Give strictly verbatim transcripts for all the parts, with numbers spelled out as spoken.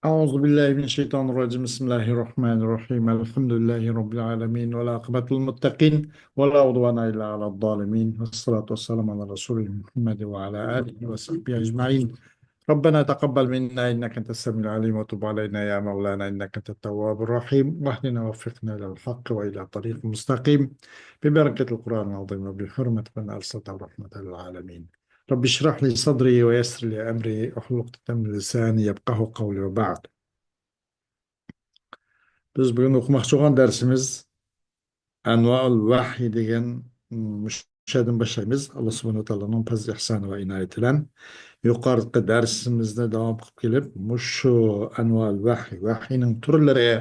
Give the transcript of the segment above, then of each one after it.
أعوذ بالله من الشيطان الرجيم. بسم الله الرحمن الرحيم. الحمد لله رب العالمين. والعاقبة للمتقين. ولا عدوان إلا على الظالمين. والصلاة والسلام على رسوله محمد وعلى آله وصحبه أجمعين. ربنا تقبل منا إنك أنت السميع العليم وتب علينا يا مولانا إنك أنت التواب الرحيم واهدنا ووفقنا إلى الحق وإلى طريق مستقيم ببركة القرآن العظيم وبحرمة من أرسلته رحمة للعالمين. رب اشرح لي صدري ويسر لي أمري واحلل عقدة من لساني يفقهوا قولي وبعد. بىز بۈگۈن ئوقۇماقچى بولغان دەرسىمىز ئەنۋائۇل ۋەھي دېگەن، مۇشۇ يەردىن باشلايمىز. ئاللا سۇبھانەھۇ ۋە تائالانىڭ پەزلى ئىھسانى ۋە ئىنايىتى بىلەن يۇقىرىقى دەرسىمىزنى داۋام قىلىپ كېلىپ، مۇشۇ ئەنۋائۇل ۋەھي، ۋەھىينىڭ تۈرلىرى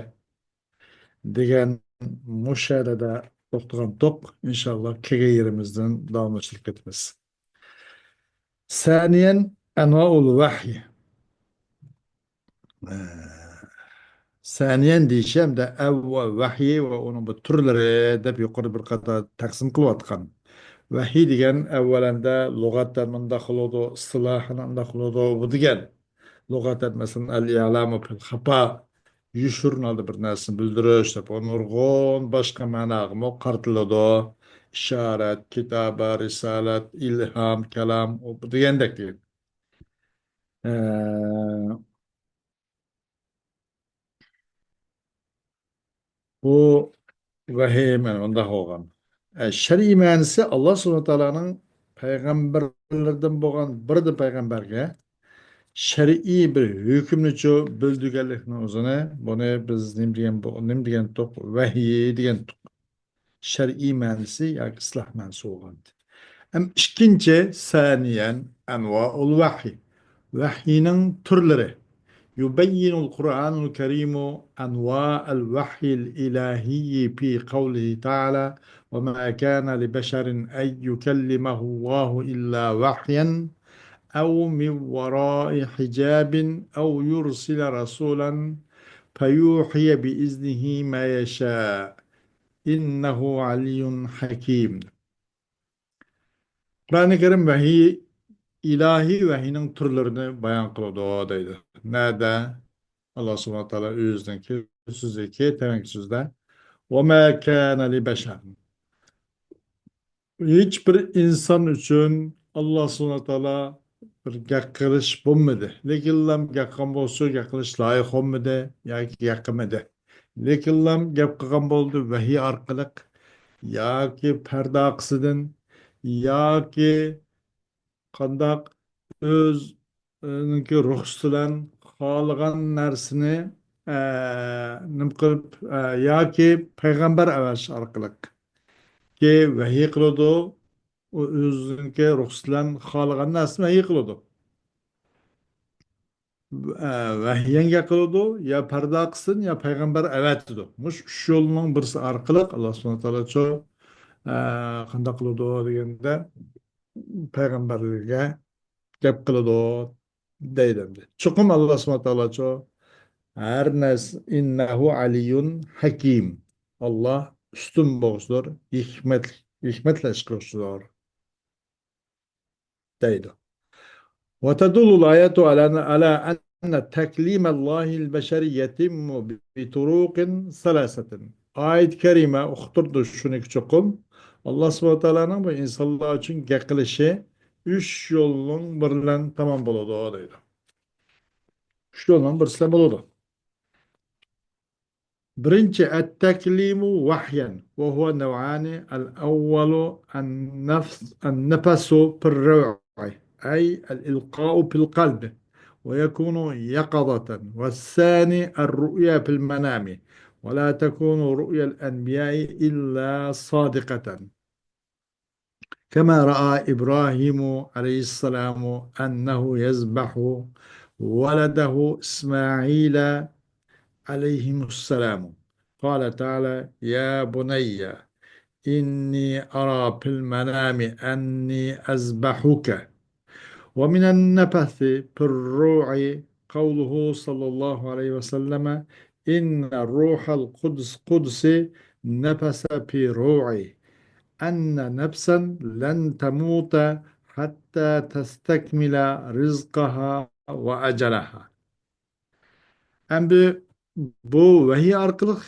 دېگەن مۇشۇ يەردە توختىغانتۇق. ئىنشاللا كەلگەن يېرىمىزدىن داۋاملاشتۇرۇپ كېتىمىز. ثانيا، أنواع الوحي. ئە، ثانيا دېيىشى ھەمدە ئەۋۋەل ۋەھيى ۋە ئۇنىڭ بۇ تۈرلىرى دەپ يۇقىرىدا بىر قاتار تەقسىم قىلىۋاتقان. ۋەھيى دېگەن ئەۋۋەلەندە لۇغەتتە مۇنداق بولىدۇ، ئىستىلاھەن مۇنداق بولىدۇ، بۇ دېگەن. لۇغەتەن، مەسىلەن، ئەل ئىلامۇ فىل خەپا، يوشۇرۇن ھالدا بىر نەرسىنى بىلدۈرۈش دەپ، ئۇ نۇرغۇن باشقا مەناغىمۇ قارىتىلىدۇ. ئىشارەت، كىتابە، رىسالەت، ئىلھام، كالام، ئۇ دېگەندەك دېگەن. ئە، بۇ ۋەھىي مانا مۇنداق بولغان. ئە، شەرئىي مەنىسى، ئاللا سۇبھانەھۇ ۋە تائالانىڭ پەيغەمبەرلىرىدىن بولغان بىردىن پەيغەمبەرگە شەرئىي بىر ھۆكۈمنىچۇ بىلدۈرگەنلىكنىڭ ئۆزىنى، بۇنى بىز نېمە دېگەن، بۇ نېمە دېگەنتۇق؟ ۋەھىي دېگەنتۇق. شەرئىي مەنىسى ياكى ئىسلاھ مەنىسى بولغان. ھەم ئىككىنچى، ثانيا، أنواع الوحي، ۋەھىينىڭ تۈرلىرى. يبين القرآن الكريم أنواع الوحي الإلهي في قوله تعالى: وما كان لبشر أن يكلمه الله إلا وحيا أو من وراء حجاب أو يرسل رسولا فيوحي بإذنه ما يشاء إنه علي حكيم. قۇرئانى كەرىم ۋەھىي، ئىلاھىي ۋەھىينىڭ تۈرلىرىنى بايان قىلىدۇ دەيدۇ. نەدە؟ ئاللا سۇبھانەھۇ ۋە تائالا ئۆزىنىڭكى سۆزىدىكى تەۋەڭكى سۆزىدە، وما كان لبشر، ھېچ بىر ئىنسان ئۈچۈن ئاللا سۇبھانەھۇ ۋە تائالا بىر گەپ قىلىش بولمىدى. لېكىنلا گەپ قىلغان بولسا، گەپ قىلىش لايىق بولمىدى ياكى گەپ قىلمىدى. لېكىنلا گەپ قىلغان بولدى ۋەھىي ئارقىلىق ياكى پەردە ئارقىسىدىن ياكى قانداق ئۆزىنىڭكى رۇخسىتى بىلەن خالىغان نەرسىنى، ئە، نېمە قىلىپ، ئە، ياكى پەيغەمبەر ئەۋەتىش ئارقىلىق كى ۋەھىي قىلىدۇ. ئۇ ئۆزىنىڭكى رۇخسىتى بىلەن خالىغان نەرسىنى ۋەھىي قىلىدۇ. ئە، ۋەھيەنگە قىلىدۇ، يا پەردە قىلسۇن، يا پەيغەمبەر ئەۋەتىدۇ. مۇشۇ ئۈچ يولنىڭ بىرسى ئارقىلىق ئاللا سۇبھانەھۇ ۋە تائالاچۇ، ئە، قانداق قىلىدۇ دېگەندە، پەيغەمبەرلەرگە گەپ قىلىدۇ دەيدۇ ئەمدى. چوقۇم ئاللا سۇبھانەھۇ ۋە تائالاچۇ ھەر نەرسە، إنه علي حكيم. ئاللا ئۈستۈن بولغۇچىدۇر، ھېكمەت، ھېكمەتلىك ئىش قىلغۇچىدۇر. دەيدۇ. وتدل الآية على، على أن تكليم الله البشر يتم بطرق ثلاثة. ئايەت كەرىمە ئۇقتۇرىدۇ شۇنى چوقۇم، ئاللا سۇبھانەھۇ ۋە تائالانىڭ بۇ ئىنسانلار ئۈچۈن گەپ قىلىشى ئۈچ يولنىڭ بىرى بىلەن تامام بولىدۇ دەيدۇ. ئۈچ يولنىڭ بىرسى بىلەن بولىدۇ. بىرىنچى، التكليم وحيا، وهو نوعان. الأول النفس، النفس في الروع، أي الإلقاء في القلب، ويكون يقظة. والثاني الرؤيا في المنام، ولا تكون رؤيا الأنبياء إلا صادقة. كما رأى إبراهيم عليه السلام أنه يذبح ولده إسماعيل عليهم السلام. قال تعالى: يا بني إني أرى في المنام أني أذبحك. ومن النفث في الروع قوله صلى الله عليه وسلم: إن روح القدس، قدس نفث في روعي أن نفسا لن تموت حتى تستكمل رزقها وأجلها. ئەمدى بۇ ۋەھىي ئارقىلىق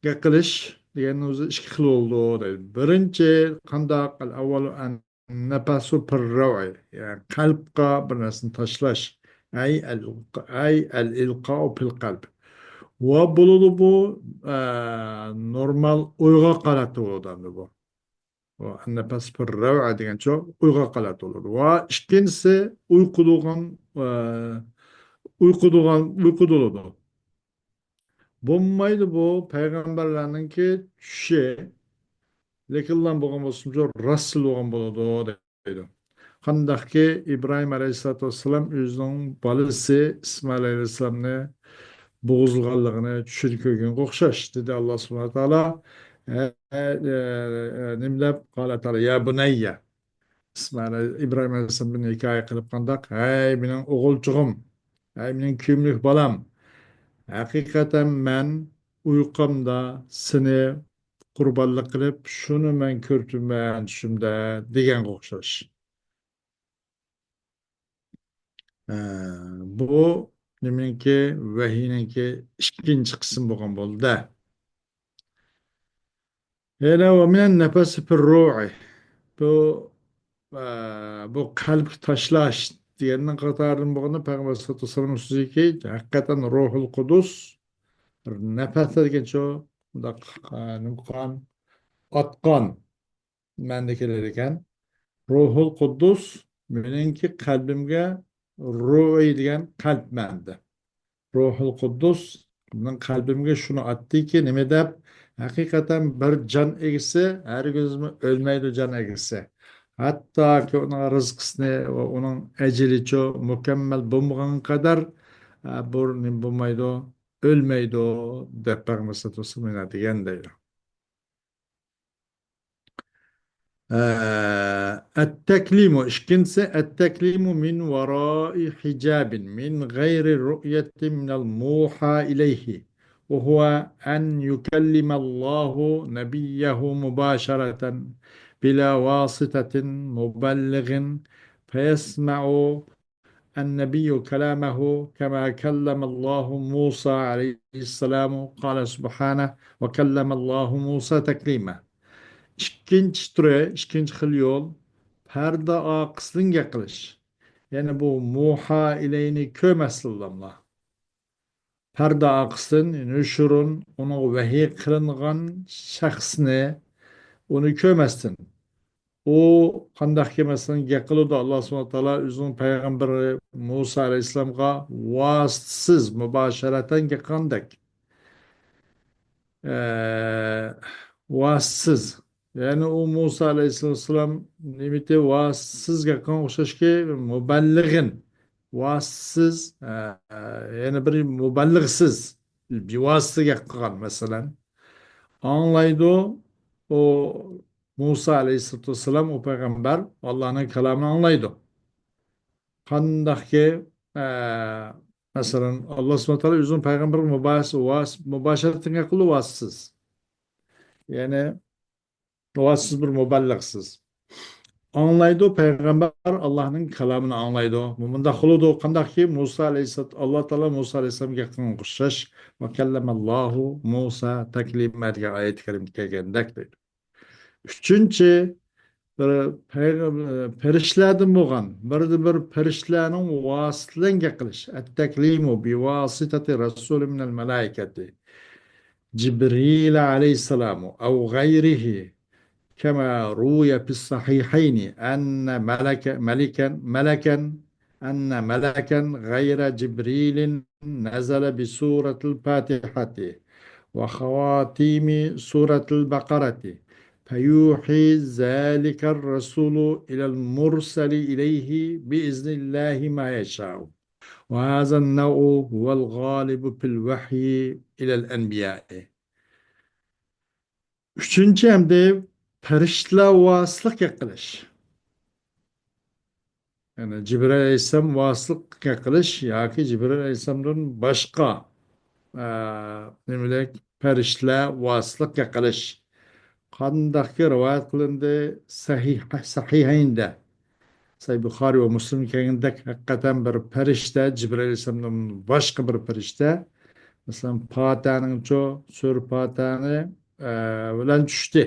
گەپ قىلىش دېگەننىڭ ئۆزى ئىككى خىل بولىدۇ دەيدۇ. بىرىنچى، قانداق؟ الأول النفس في الروع، يەنى قەلبقە بىر نەرسىنى تاشلاش. أي الإلقاء، أي الإلقاء في القلب. ۋە بولىدۇ بۇ، ئە، نورمال ئويغاق ھالەتتە بولىدۇ ئەمدى بۇ. ئۇ نەپەس بىر رەۋە دېگەنچە ئويغاق ھالەتتە بولىدۇ. ۋە ئىككىنچىسى ئۇيقۇدىغان، ئە، ئۇيقۇدىغان، ئۇيقۇدا بولىدۇ. بولمايدۇ بۇ پەيغەمبەرلەرنىڭكى چۈشى. لېكىنلا بولغان بولسىمۇ راستلا بولغان بولىدۇ دەيدۇ. قانداقكى ئىبراھىم ئەلەيھىسسالاتۇ ۋەسسالام ئۆزىنىڭ بالىسى ئىسمائىل ئەلەيھىسسالامنى بوغۇزلىغانلىقىنى چۈشىدە كۆرگەنگە ئوخشاش، دېدى ئاللا سۇبھانەھۇ ۋە تائالا. ئە، ئە، ئە، نېمە دەپ؟ قال تائالا، يا بۇنەييە. ئىسمائىل، ئىبراھىم ئەلەيھىسسالام بۇنى ھېكايە قىلىپ قانداق؟ ھەي، مېنىڭ ئوغۇلچۇغۇم، ھەي، مېنىڭ كۆيۈملۈك بالام، ھەقىقەتەن مەن ئۇيقۇمدا سېنى قۇربانلىق قىلىپ، شۇنى مەن كۆرۈپتىمەن چۈشۈمدە دېگەنگە ئوخشاش. ئە، بۇ نېمىنىڭكى؟ ۋەھىينىڭكى ئىككىنچى قىسمى بولغان بولدى. يەنە ومن النفس في الروع. بۇ، ئە، بۇ قەلبكە تاشلاش دېگەننىڭ قاتارىدىن بولغاندا پەيغەمبەر سەللەللاھۇ ئەلەيھى ۋەسەللەمنىڭ سۆزىكى، ھەقىقەتەن روھۇل قۇدۇس، نەپەس دېگەنچە مۇنداق، ئە، نېمە قىلغان؟ ئاتقان مەنىدە كېلىدىكەن. روھۇل قۇددۇس مېنىڭكى قەلبىمگە، روئى دېگەن قەلب مەنىدە. روھۇل قۇددۇس مېنىڭ قەلبىمگە شۇنى ئاتتىكى، نېمە دەپ؟ ھەقىقەتەن بىر جان ئىگىسى ھەرگىزمۇ ئۆلمەيدۇ، جان ئىگىسى. ھەتتاكى ئۇنىڭ رىزقىسىنى ۋە ئۇنىڭ ئەجىلىچۇ مۇكەممەل بولمىغان قەدەر، ئە، بۇ نېمە بولمايدۇ، ئۆلمەيدۇ دەپ پەيغەمبەر سەللەللاھۇ ئەلەيھى ۋەسەللەم دېگەن دەيدۇ. ئە، التكليم، ئىككىنچىسى، التكليم من وراء حجاب من غير رؤية من الموحى إليه، وهو أن يكلم الله نبيه مباشرة بلا واسطة مبلغ فيسمع النبي كلامه كما كلم الله موسى عليه السلام، قال سبحانه: وكلم الله موسى تكليما. ئىككىنچى تۈرى، ئىككىنچى خىل يول، پەردە ئارقىسىدىن گەپ قىلىش. يەنى بۇ موھا ئىلەينى كۆرمەسلىكلەملا. پەردە ئارقىسىدىن نۇشۇرۇن، ئۇنىڭغا ۋەھىي قىلىنغان شەخسنى، ئۇنى كۆرمەستىن، ئۇ قانداقكى، مەسىلەن، گەپ قىلىدۇ، ئاللا سۇبھانەھۇ ۋە تائالا ئۆزىنىڭ پەيغەمبىرى مۇسا ئەلەيھىسسالامغا ۋاسىتىسىز، مۇباشىرەتەن گەپ قىلغاندەك. ئە، ۋاسىتىسىز. يەنى ئۇ مۇسا ئەلەيھىسسالام نېمىتى ۋاسىتىسىز گەپ قىلغان ئوخشاشكى، مۇبەللىغىن. ۋاسىتىسىز، ئە، يەنى بىر مۇبەللىغسىز، بىۋاسىتە گەپ قىلغان، مەسىلەن. ئاڭلايدۇ، ئۇ مۇسا ئەلەيھىسسالاتۇ ۋەسسالام، ئۇ پەيغەمبەر ئاللانىڭ كالامىنى ئاڭلايدۇ. قانداقكى، ئە، مەسىلەن، ئاللا سۇبھانەھۇ ۋە تائالا ئۆزىنىڭ پەيغەمبىرىگە مۇباس-، ۋاس-، مۇباشىرەتەن گەپ قىلىدۇ، ۋاسىتىسىز. يەنى، ۋاسىتىسىز بىر مۇبەللىغسىز. ئاڭلايدۇ پەيغەمبەر ئاللانىڭ كالامىنى ئاڭلايدۇ. بۇ مۇنداق بولىدۇ، قانداقكى مۇسا ئەلەيھىسسالام، ئاللا تائالا مۇسا ئەلەيھىسسالامغا گەپ قىلغان ئوخشاش، ۋە كەللەمەللاھۇ مۇسا تەكلىمە دېگەن ئايەتتە كەرىمدە كەلگەندەك دەيدۇ. ئۈچىنچى، بىر پەيغەم-، پەرىشتىلەردىن بولغان، بىردىن بىر پەرىشتىلەرنىڭ ۋاسىتە بىلەن گەپ قىلىش. التكليم بواسطة رسول من الملائكة، جبريل عليه السلام أو غيره، كما روي في الصحيحين أن ملك-، ملكا، ملكا، أن ملكا غير جبريل نزل بسورة الفاتحة وخواتيم سورة البقرة فيوحي ذلك الرسول إلى المرسل إليه بإذن الله ما يشاء. وهذا النوع هو الغالب في الوحي إلى الأنبياء. ئۈچىنچى، ئەمدى پەرىشتىلەر ۋاسىتىلىق گەپ قىلىش. يەنى جىبرىئىل ئەلەيھىسسالام ۋاسىتىلىق گەپ قىلىش ياكى جىبرىئىل ئەلەيھىسسالامدىن باشقا، ئە، نېمىلىك پەرىشتىلەر ۋاسىتىلىق گەپ قىلىش. قانداقكى رىۋايەت قىلىندى؟ سەھىھ، سەھىھەيندە، سەھىھ بۇخارىي ۋە مۇسلىمدا كەلگەندەك، ھەقىقەتەن بىر پەرىشتە، جىبرىئىل ئەلەيھىسسالامدىن باشقا بىر پەرىشتە مەسىلەن، پاتەنىڭچۇ، سۈرە پاتەنى، ئە، بىلەن چۈشتى.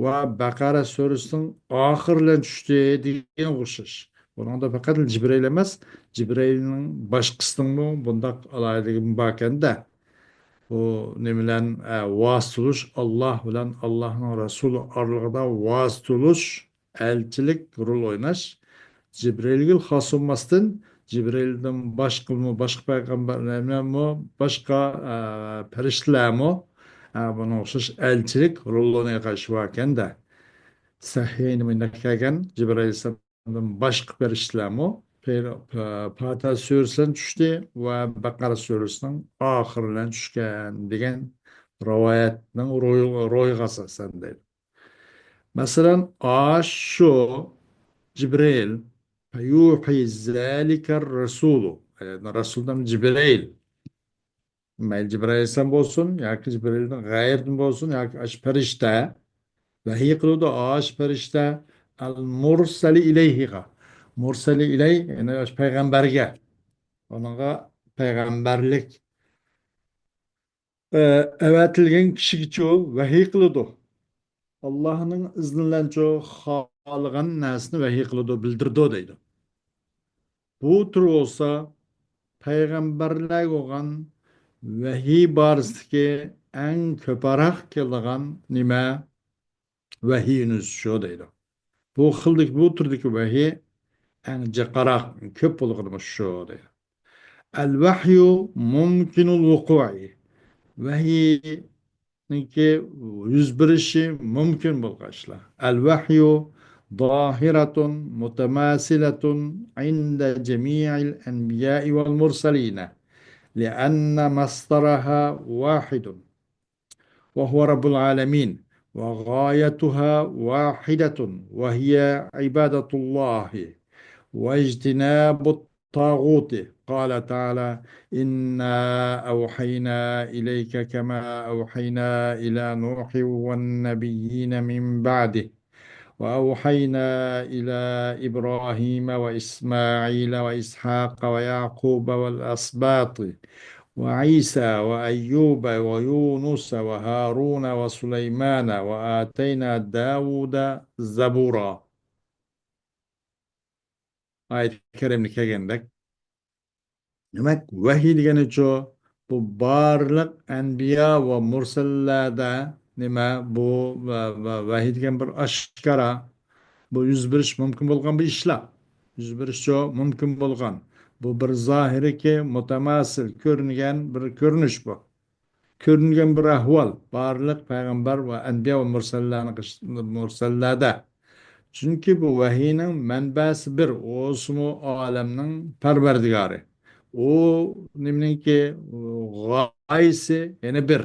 ۋە بەقەرە سۈرىسىنىڭ ئاخىرى بىلەن چۈشتى دېگەنگە ئوخشاش. بۇنىڭدا پەقەت جىبرىئىل ئەمەس، جىبرىئىلنىڭ باشقىسىنىڭمۇ بۇنداق ئالاھىدىلىكى باركەن-دە. بۇ نېمە بىلەن، ئە، ۋاسىتە بولۇش، ئاللاھ بىلەن ئاللاھنىڭ رەسۇلى ئارىلىقىدا ۋاسىتە بولۇش، ئەلچىلىك رول ئويناش. جىبرىئىلگە خاس بولماستىن، جىبرىئىلدىن باشقىمۇ، باشقا پەيغەمبەرلەرمۇ، باشقا، ئە، پەرىشتىلەرمۇ، ئە، بۇنىڭغا ئوخشاش ئەلچىلىك رولىنى ئوينىغان ئىش باركەن-دە. سەھىھەينى مۇنداق كەلگەن، جىبرىئىل ئەلەيھىسسالامدىن باشقا پەرىشتىلەرمۇ پەي-، پا-، پاتىھە سۈرىسىدىن چۈشتى ۋە بەقەرە سۈرىسىنىڭ ئاخىرى بىلەن چۈشكەن دېگەن رىۋايەتنىڭ روھى-، روھىغا ئاساسەن دەيدۇ. مەسىلەن، ئاشۇ جىبرىئىل، فيوحي ذلك الرسول، يەنى رەسۇلدىن جىبرىئىل. مەيلى جىبرىئىل ئەلەيھىسسالام بولسۇن، ياكى جىبرىئىلدىن غەيرىدىن بولسۇن، ياكى ئاشۇ پەرىشتە ۋەھىي قىلىدۇ، ئاشۇ پەرىشتە المرسل إليه غا. مۇرسەلى ئىلەي، يەنى ئاشۇ پەيغەمبەرگە. ئۇنىڭغا پەيغەمبەرلىك ئە، ئەۋەتىلگەن كىشىگىچۇ ۋەھىي قىلىدۇ. ئاللاھنىڭ ئىزنى بىلەنچۇ خالىغان نەرسىنى ۋەھىي قىلىدۇ، بىلدۈرىدۇ دەيدۇ. بۇ تۈر بولسا پەيغەمبەرلەرگە بولغان ۋەھىي بارىسىدىكى ئەڭ كۆپرەك كېلىدىغان نېمە؟ ۋەھىي ئۈنۈزۈشى دەيدۇ. بۇ خىلدىكى، بۇ تۈردىكى ۋەھىي ئەڭ جىقراق، كۆپ بولغىنى مۇشۇ دەيدۇ. الوحي ممكن الوقوع. ۋەھىينىڭكى يۈز بېرىشى مۇمكىن بولغان ئىشلار. الوحي ظاهرة متماثلة عند جميع الأنبياء والمرسلين، لأن مصدرها واحد، وهو رب العالمين، وغايتها واحدة، وهي عبادة الله واجتناب الطاغوت. قال تعالى: إنا أوحينا إليك كما أوحينا إلى نوح والنبيين من بعده، وأوحينا إلى إبراهيم وإسماعيل وإسحاق ويعقوب والأسباط وعيسى وأيوب ويونس وهارون وسليمان وآتينا داود زبورا. ئايەت كەرىمدە كەلگەندەك، دېمەك، ۋەھىي دېگىنىچۇ، بۇ بارلىق ئەنبىيا ۋە مۇرسەللەردە نېمە، بۇ ۋە، ۋە، ۋەھىي دېگەن بىر ئاشكارا، بۇ يۈز بېرىش مۇمكىن بولغان بىر ئىشلار. يۈز بېرىشچۇ مۇمكىن بولغان. بۇ بىر زاھىرىكى مۇتەماسىل، كۆرۈنگەن بىر كۆرۈنۈش بۇ. كۆرۈنگەن بىر ئەھۋال، بارلىق پەيغەمبەر ۋە ئەنبىيا ۋە مۇرسەللەرنىڭ قىش-، مۇرسەللەردە. چۈنكى بۇ ۋەھىينىڭ مەنبەسى بىر، ئۇسىمۇ ئالەمنىڭ پەرۋەردىگارى. ئۇ نېمىنىڭكى غايىسى يەنە بىر.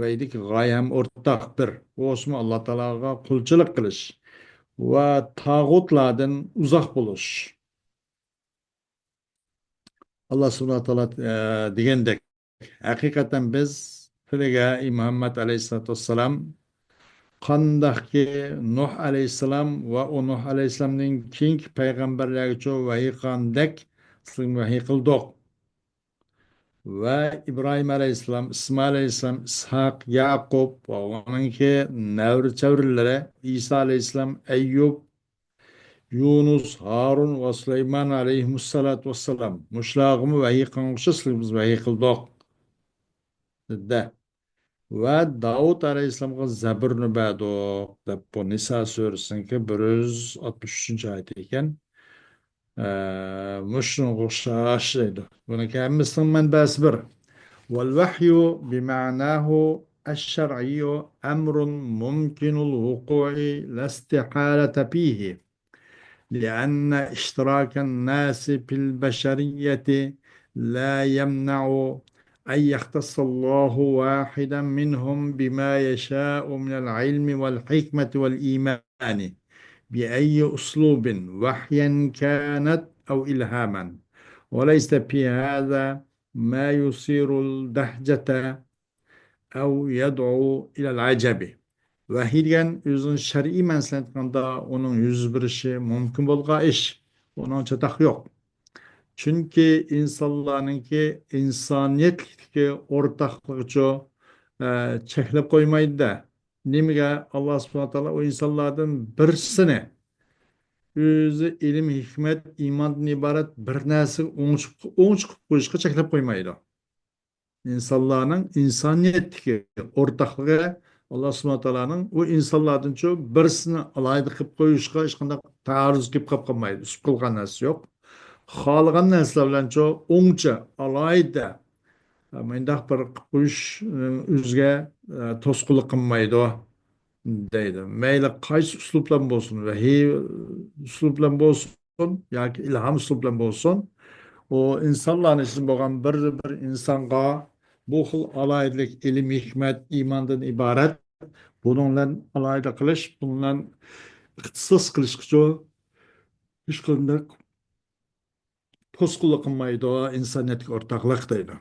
ۋەھىيدىكى غايە ھەم ئورتاق بىر. ئۇسىمۇ ئاللا تائالاغا قۇلچىلىق قىلىش ۋە تاغۇتلاردىن ئۇزاق بولۇش. ئاللا سۇبھانەھۇ ۋە تائالا، ئە، دېگەندەك، ھەقىقەتەن بىز سىلىگە، ئەي مۇھەممەد ئەلەيھىسسالاتۇ ۋەسسالام، قانداقكى نۇھ ئەلەيھىسسالام ۋە ئۇ نۇھ ئەلەيھىسسالامدىن كېيىنكى پەيغەمبەرلەرگىچۇ ۋەھىي قىلغاندەك سىلىگە ۋەھىي قىلدۇق. ۋە ئىبراھىم ئەلەيھىسسالام، ئىسمائىل ئەلەيھىسسالام، ئىسھاق، يەقۇب ۋە ئۇنىڭكى نەۋرە-چەۋرىلىرى، ئىسا ئەلەيھىسسالام، ئەييۇب، يۇنۇس، ھارۇن ۋە سۇلايمان ئەلەيھىمۇسسالاتۇ ۋەسسالام. مۇشۇلارغىمۇ ۋەھىي قىلغان ئوخشاش سىلىگە بىز ۋەھىي قىلدۇق. دە. ۋە داۋۇت ئەلەيھىسسالامغا زەبۇرنى بەردۇق، دەپ بۇ نىسا سۈرىسىنىڭكى بىر يۈز ئاتمىش ئۈچىنچى ئايىتى ئىكەن. ئە، مۇشۇنىڭغا ئوخشاش دەيدۇ. بۇنىڭكى ھەممىسىنىڭ مەنبەسى بىر. والوحي بمعناه الشرعي أمر ممكن الوقوع لا استحالة فيه، لأن اشتراك الناس في البشرية لا يمنع أن يختص الله واحدا منهم بما يشاء من العلم والحكمة والإيمان بأي أسلوب، وحيا كانت أو إلهاما، وليس في هذا ما يثير الدهشة أو يدعو إلى العجب. ۋەھىي دېگەن ئۆزىنىڭ شەرئىي مەنىسىنى ئېيتقاندا، ئۇنىڭ يۈز بېرىشى مۇمكىن بولغان ئىش. ئۇنىڭ چاتاق يوق. چۈنكى ئىنسانلارنىڭكى ئىنسانىيەتلىكتىكى ئورتاقلىقىچۇ، ئە، چەكلەپ قويمايدۇ-دە. نېمىگە؟ ئاللا سۇبھانەھۇ ۋە تائالا ئۇ ئىنسانلاردىن بىرسىنى ئۆزى ئىلىم، ھېكمەت، ئىماندىن ئىبارەت بىر نەرسىگە ئوڭچۇق، ئوڭچۇق قويۇشقا چەكلەپ قويمايدۇ. ئىنسانلارنىڭ ئىنسانىيەتتىكى ئورتاقلىقى، ئاللا سۇبھانەھۇ ۋە تائالانىڭ ئۇ ئىنسانلاردىنچۇ بىرسىنى ئالاھىدە قىلىپ قويۇشقا ھېچقانداق تەئارۇز كېلىپ قالمايدۇ. ئۇسۇپ قىلغان نەرسە يوق. خالىغان نەرسىلەر بىلەنچۇ ئوڭچە، ئالاھىدە، مۇنداق بىر قىلىپ قويۇش، ئۆزىگە، توسقۇنلۇق قىلمايدۇ، دەيدۇ. مەيلى قايسى ئۇسلۇب بىلەن بولسۇن، ۋەھىي ئۇسلۇب بىلەن بولسۇن، ياكى ئىلھام ئۇسلۇب بىلەن بولسۇن، ئۇ ئىنسانلارنىڭ ئىچىدە بولغان بىر، بىر ئىنسانغا بۇ خىل ئالاھىدىلىك، ئىلىم، ھېكمەت، ئىماندىن ئىبارەت، بۇنىڭ بىلەن ئالاھىدە قىلىش، بۇنىڭ بىلەن ئىختىساس قىلىشقىچۇ ھېچقانداق توسقۇنلۇق قىلمايدۇ، ئىنسانىيەتكە ئورتاقلىق دەيدۇ.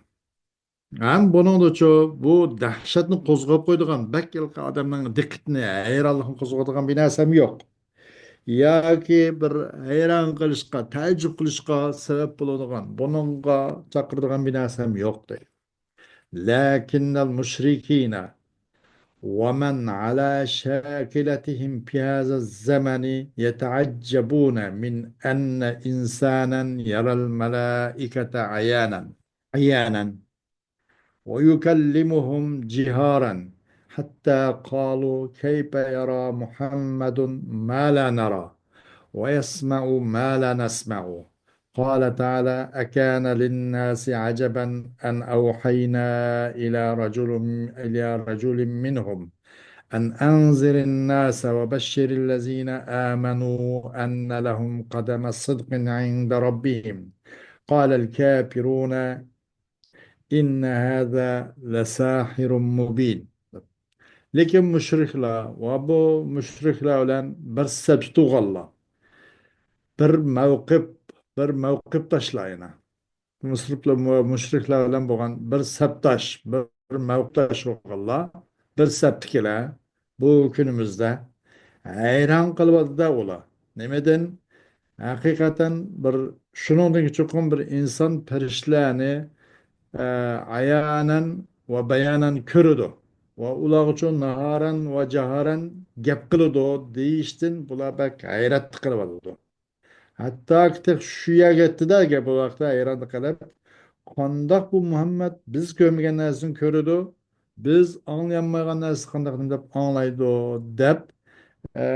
ھەم بۇنىڭدىچۇ بۇ دەھشەتنى قوزغاپ قويىدىغان، بەك ھېلىقى ئادەمنىڭ دىققىتىنى، ھەيرانلىقىنى قوزغايدىغان بىر نەرسە ھەم يوق. ياكى بىر ھەيران قېلىشقا، تەئەججۈپ قىلىشقا سەۋەب بولىدىغان، بۇنىڭغا چاقىرىدىغان بىر نەرسە ھەم يوق دەيدۇ. لكن المشركين ومن على شاكلتهم في هذا الزمن يتعجبون من أن إنسانا يرى الملائكة عيانا، عيانا، ويكلمهم جهارا، حتى قالوا: كيف يرى محمد ما لا نرى، ويسمع ما لا نسمع؟ قال تعالى: أكان للناس عجبا أن أوحينا إلى رجل، إلى رجل منهم أن أنذر الناس وبشر الذين آمنوا أن لهم قدم صدق عند ربهم. قال الكافرون: إن هذا لساحر مبين. لېكىن مۇشرىكلار ۋە بۇ مۇشرىكلار بىلەن بىر سەپتە تۇرغانلار، بىر مەۋقىپ، بىر مەۋقىپداشلار يەنە. مۇشرىكلار، مۇشرىكلار بىلەن بولغان بىر سەپداش، بىر مەۋقىپداش بولغانلار، بىر سەپتىكىلەر بۇ كۈنىمىزدە ھەيران قېلىۋاتىدۇ ئۇلار. نېمىدىن؟ ھەقىقەتەن بىر شۇنىڭدىن چوقۇم بىر ئىنسان پەرىشتىلەرنى، ئە، ئايانەن ۋە بايانەن كۆرىدۇ ۋە ئۇلارغىچۇ ناھارەن ۋە جاھارەن گەپ قىلىدۇ دېيىشتىن بۇلار بەك ھەيرەتتە قېلىۋاتىدۇ. ھەتتاكى تېخى شۇ يەرگە يەتتىدە گەپ بۇ ۋاقىتتا ھەيران قېلىپ، قانداق بۇ مۇھەممەد بىز كۆرمىگەن نەرسىنى كۆرىدۇ، بىز ئاڭلىيالمايدىغان نەرسىنى قانداق دەپ ئاڭلايدۇ دەپ، ئە،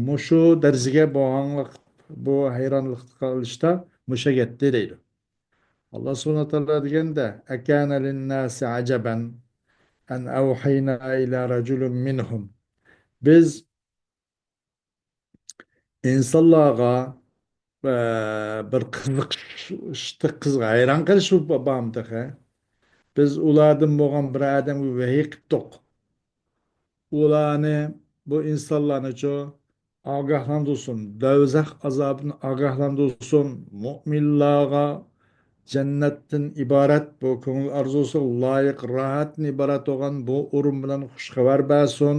مۇشۇ دەرىجىگە بۇ ھاڭلىق، بۇ ھەيرانلىق قىلىشتا مۇشۇ يەرگە يەتتى دەيدۇ. ئاللا سۇبھانەھۇ ۋە تائالا دېگەندە، أكان للناس عجبا أن أوحينا إلى رجل منهم. بىز ئىنسانلارغا، ئە، بىر قىزىقىش، قىزغا ھەيران قېلىش بارمۇ تېخى؟ بىز ئۇلاردىن بولغان بىر ئادەمگە ۋەھىي قىپتۇق. ئۇلارنى، بۇ ئىنسانلارنىچۇ ئاگاھلاندۇرسۇن، دوزاخ ئازابىدىن ئاگاھلاندۇرسۇن، مۆمىنلارغا جەننەتتىن ئىبارەت بۇ كۆڭۈل ئارزۇسىغا لايىق، راھەتتىن ئىبارەت بولغان بۇ ئورۇن بىلەن خۇش خەۋەر بەرسۇن.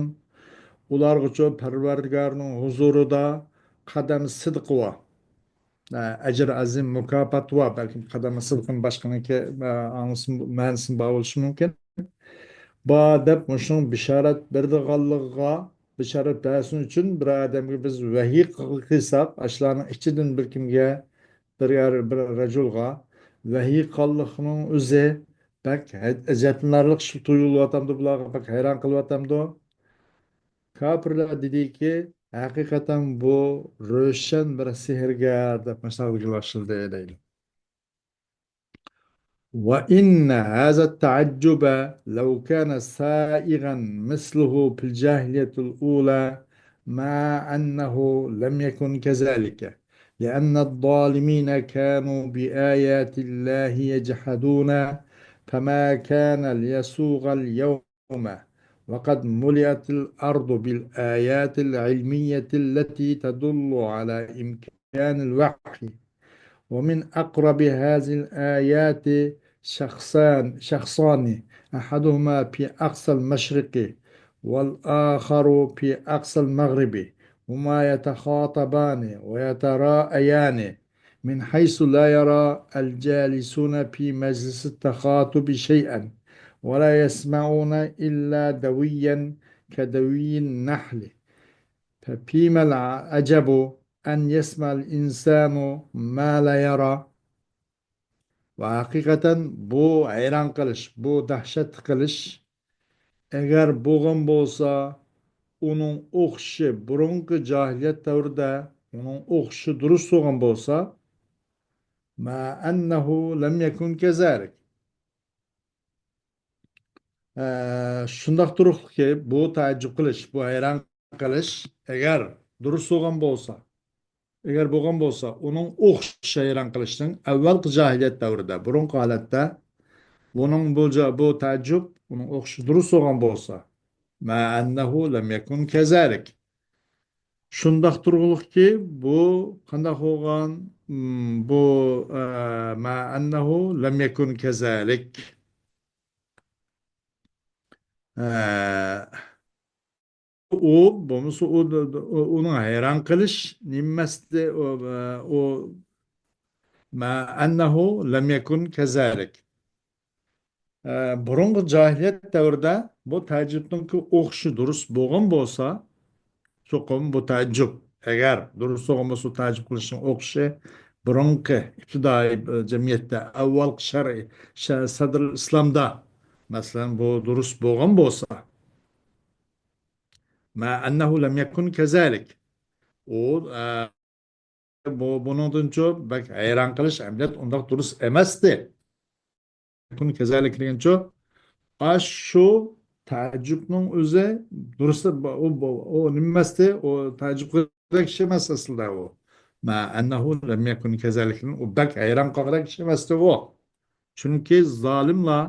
ئۇلارغىچۇ پەرۋەردىگارنىڭ ھۇزۇرىدا قەدەم سىدقى بار، ئەجر ئەزىم، مۇكاپات بار. بەلكىم قەدەم سىدقىنى باشقىنىڭكى، ئە، ئاڭلىسىمۇ، مەنىسىمۇ بار بولۇشى مۇمكىن. بار دەپ مۇشۇنىڭ بىشارەت بېرىدىغانلىقىغا بىشارەت بەرسۇن ئۈچۈن بىر ئادەمگە بىز ۋەھىي قىلساق، ئاشۇلارنىڭ ئىچىدىن بىر كىمگە، بىر، بىر رەجۇلغا ۋەھىي قىلغانلىقنىڭ ئۆزى بەك ئەجەبلىنەرلىك تۇيۇلۇۋاتامدۇ، بۇلارغا بەك ھەيران قېلىۋاتامدۇ؟ كاپىرلار دېدىكى، ھەقىقەتەن بۇ روشەن بىر سېھىرگەر دەپ مۇشۇنداق باشلىدى دەيدۇ. وإن هذا التعجب لو كان سائغا مثله في الجاهلية الأولى، مع أنه لم يكن كذلك، لأن الظالمين كانوا بآيات الله يجحدون، فما كان ليسوغ اليوم، وقد ملئت الأرض بالآيات العلمية التي تدل على إمكان الوحي. ومن أقرب هذه الآيات شخصان، شخصان، أحدهما في أقصى المشرق والآخر في أقصى المغرب، هما يتخاطبان ويتراءيان من حيث لا يرى الجالسون في مجلس التخاطب شيئا ولا يسمعون إلا دويا كدوي النحل. ففيما العجب أن يسمع الإنسان ما لا يرى؟ ۋە ھەقىقەتەن بۇ ھەيران قېلىش، بۇ دەھشەت قېلىش، ئەگەر بولغان بولسا، ئۇنىڭ ئوخشىشى بۇرۇنقى جاھىلىيەت دەۋرىدە ئۇنىڭ ئوخشىشى دۇرۇس بولغان بولسا، مع أنه لم يكن كذلك. ئە، شۇنداق تۇرۇقلۇقى، بۇ تەئەججۈپ قىلىش، بۇ ھەيران قېلىش، ئەگەر دۇرۇس بولغان بولسا، ئەگەر بولغان بولسا، ئۇنىڭ ئوخشىشى ھەيران قېلىشنىڭ ئەۋۋەلقى جاھىلىيەت دەۋرىدە، بۇرۇنقى ھالەتتە، بۇنىڭ بۇ جا-، بۇ تەئەججۈپ، ئۇنىڭ ئوخشىشى دۇرۇس بولغان بولسا، مع أنه لم يكن كذلك. شۇنداق تۇرۇقلۇقكى، بۇ قانداق بولغان؟ مم، بۇ، ئە، مع أنه لم يكن كذلك. ئە، ئۇ بولمىسا، ئۇ، ئۇ، ئۇنىڭ ھەيران قېلىش نېمىمەستى، ئۇ، ئۇ، مع أنه لم يكن كذلك. ئە، بۇرۇنقى جاھىلىيەت دەۋرىدە بۇ تەئەججۈپنىڭكى ئوخشىشى دۇرۇس بولغان بولسا، چوقۇم بۇ تەئەججۈپ، ئەگەر دۇرۇس بولغان بولسا، تەئەججۈپ قىلىشنىڭ ئوخشىشى بۇرۇنقى ئىپتىدائىي، ئە، جەمئىيەتتە، ئەۋۋەلقى شەرئىي، شە-، سەدرىل ئىسلامدا، مەسىلەن، بۇ دۇرۇس بولغان بولسا، مع أنه لم يكن كذلك. ئۇ، ئە، بۇ، بۇنىڭدىنچۇ بەك ھەيران قېلىش ئەمەلىيەت ئۇنداق دۇرۇس ئەمەستى. يەكۇن كەزەلىك دېگەنچۇ، ئاشۇ تەئەججۈپنىڭ ئۆزى دۇرۇس، ئۇ، ئۇ، ئۇ نېمە ئەمەستى؟ ئۇ تەئەججۈپ قىلغۇدەك ئىش ئەمەس ئەسلىدە ئۇ. مع أنه لم يكن كذلك، ئۇ بەك ھەيران قالغۇدەك ئىش ئەمەستى ئۇ. چۈنكى زالىملار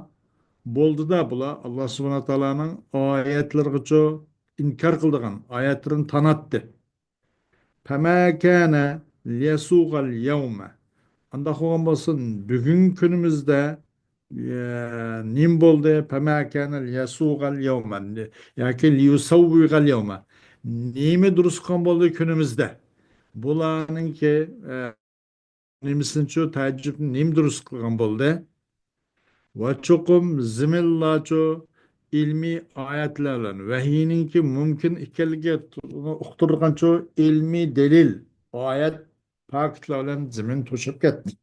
بولدى-دە، بۇلار ئاللا سۇبھانەھۇ ۋە تائالانىڭ ئايەتلىرىگىچۇ ئىنكار قىلىدىغان، ئايەتلىرىنى تاناتتى. فما كان ليسوغ اليوم. ئانداق بولغان بولسۇن، بۈگۈنكى كۈنىمىزدە، ئە، نېمە بولدى؟ فما كان ليسوغ اليوم. ياكى ليسوغ اليوم. نېمە دۇرۇس قىلغان بولدى كۈنىمىزدە؟ بۇلارنىڭكى، ئە، نېمىسىنىچۇ، تەئەججۈپنى نېمە دۇرۇس قىلغان بولدى؟ ۋە چوقۇم زېمىنلارچۇ ئىلمىي ئايەتلەر بىلەن ۋەھىينىڭكى مۇمكىن ئىكەنلىكىگە ئۇقتۇرۇلغانچۇ ئىلمىي دەلىل، ئايەت، پاكىتلار بىلەن زېمىن توشۇپ كەتتى.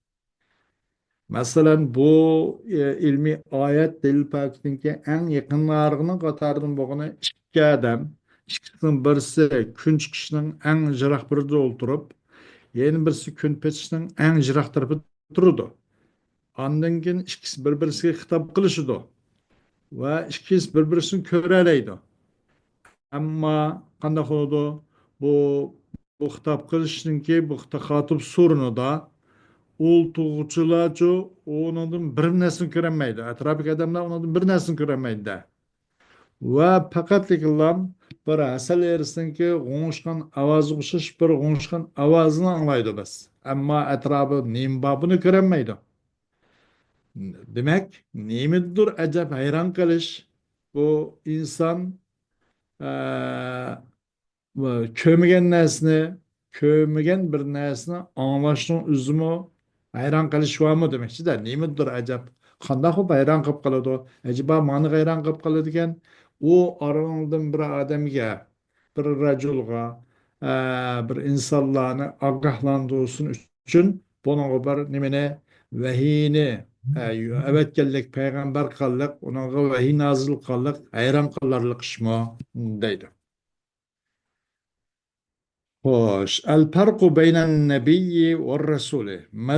مەسىلەن، بۇ، ئە، ئىلمىي ئايەت دەلىل پاكىتىنىڭكى ئەڭ يېقىنلارغىنىڭ قاتارىدىن بولغىنى ئىككى ئادەم، ئىككىسىنىڭ بىرسى كۈن چىقىشنىڭ ئەڭ يىراق بىرىدە ئولتۇرۇپ، يەنە بىرسى كۈن پېتىشنىڭ ئەڭ يىراق تەرىپىدە تۇرىدۇ. ئاندىن كېيىن ئىككىسى بىر-بىرسىگە خىتاب قىلىشىدۇ ۋە ئىككىسى بىر-بىرسىنى كۆرەلەيدۇ. ئەمما قانداق بولىدۇ؟ بۇ، بۇ خىتاب قىلىشنىڭكى، بۇ تاخاتۇب سورۇنىدا ئولتۇرغۇچىلارچۇ ئۇنىڭدىن بىر نەرسىنى كۆرەلمەيدۇ. ئەتراپتىكى ئادەملەر ئۇنىڭدىن بىر نەرسىنى كۆرەلمەيدۇ-دە. ۋە پەقەتلىكىلا بىر ھەسەل ئېرىسىنىڭكى غوڭۇشقان ئاۋازىغا ئوخشاش بىر غوڭۇشقان ئاۋازىنى ئاڭلايدۇ بەس. ئەمما ئەتراپىدا نېمە بار، بۇنى كۆرەلمەيدۇ. دېمەك، نېمىدۇر ئەجەب ھەيران قېلىش، بۇ ئىنسان، ئە، كۆرمىگەن نەرسىنى، كۆرمىگەن بىر نەرسىنى ئاڭلاشنىڭ ئۆزىمۇ ھەيران قېلىش بارمۇ دېمەكچىدە. نېمىدۇر ئەجەب، قانداق بولۇپ ھەيران قېلىپ قالىدۇ؟ ئەجەبا مانا ھەيران قېلىپ قالىدىكەن؟ ئۇ ئارىڭدىن بىر ئادەمگە، بىر رەجۇلغا، ئە، بىر ئىنسانلارنى ئاگاھلاندۇرسۇن ئۈچۈن بۇنىڭغا بىر نېمىنى، ۋەھىينى، ئە، ئەۋەتكەنلىك پەيغەمبەر قىلغانلىق، ئۇنىڭغا ۋەھىي نازىل قىلغانلىق ھەيران قالارلىق ئىشمۇ؟ دەيدۇ. خوش. الفرق بين النبي والرسول.